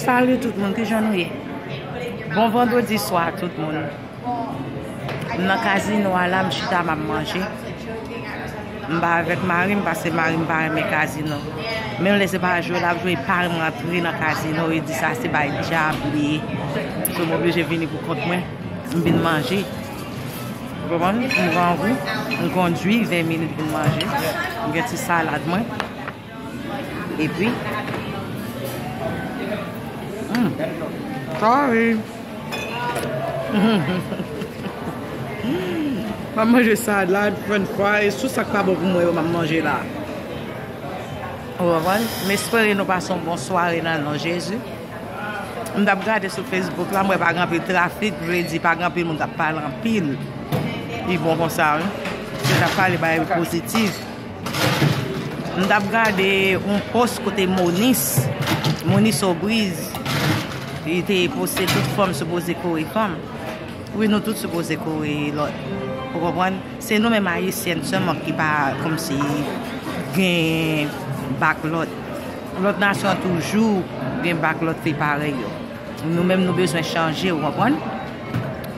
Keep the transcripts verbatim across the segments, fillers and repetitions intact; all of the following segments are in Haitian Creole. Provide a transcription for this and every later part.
Salut tout moun, kijan nou ye? Bon vandredi swa tout moun. M nan kazino a la, m chita, m ap manje. M pa avèk mari m, paske mari m pa renmen kazino. Menm lè se pa jwe l ap jwe, li pa renmen antre nan kazino, li di sa se bay dyab li ye. So, m oblije vini pou kont mwen, m vin manje. Ou konprann? M grangou, m kondui ven minit vin manje. M gen ti salad mwen. Epi, mm, sorry. M ap manje salad, french fries, tout sa k pa bon pou mwen yo, m ap manje la. Ou konprann? M espere nou pase yon bon sware nan non Jezi. M t ap gade sou Facebook la, m wè pa gen anpil trafik, vle di pa gen anpil moun k ap pale anpil. Li bon konsa, wi. Yo t ap pale bagay pozitif. M t ap gade yon post kote Monis, Monis Obriz, li te poste tout fanm sipoze kore fanm. Wi, nou tout sipoze kore lòt. Ou konprann? Se nou menm Ayisyèn sèlman ki pa kòmsi gen bak lòt. Lòt nasyon toujou gen bak lòt fi parèy yo. Nou menm nou bezwen chanje, ou konprann?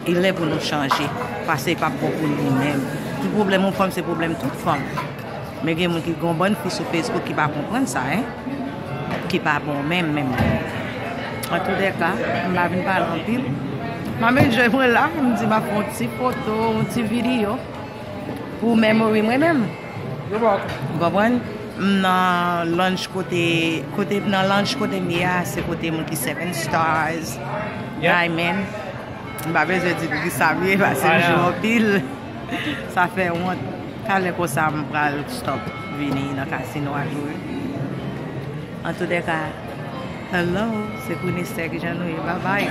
E lè pou nou chanje, paske e p ap bon pou nou menm. Tout pwoblèm yon fanm se pwoblèm tout fanm. Men gen moun ki gen yon bann fi sou Facebook ki pa konprann sa, en. Ki pa bon menm, menm. Antoudèka, m pa vin pale anpil. M ap enjoy mwen la, m di m ap fè yon ti foto, yon ti videyo pou memory mwen menm. Ou konprann? M nan lounge kote, kote, nan lounge kote m ye a, se kote moun ki seven stars, diamond. M pa bezwen di poukisa m ye, paske m jwe anpil. Sa fè wont. Talè konsa, m pral stop vini nan kazino a tou. Antoudèka, hello, se Queen Esther, kijan nou ye? Babay.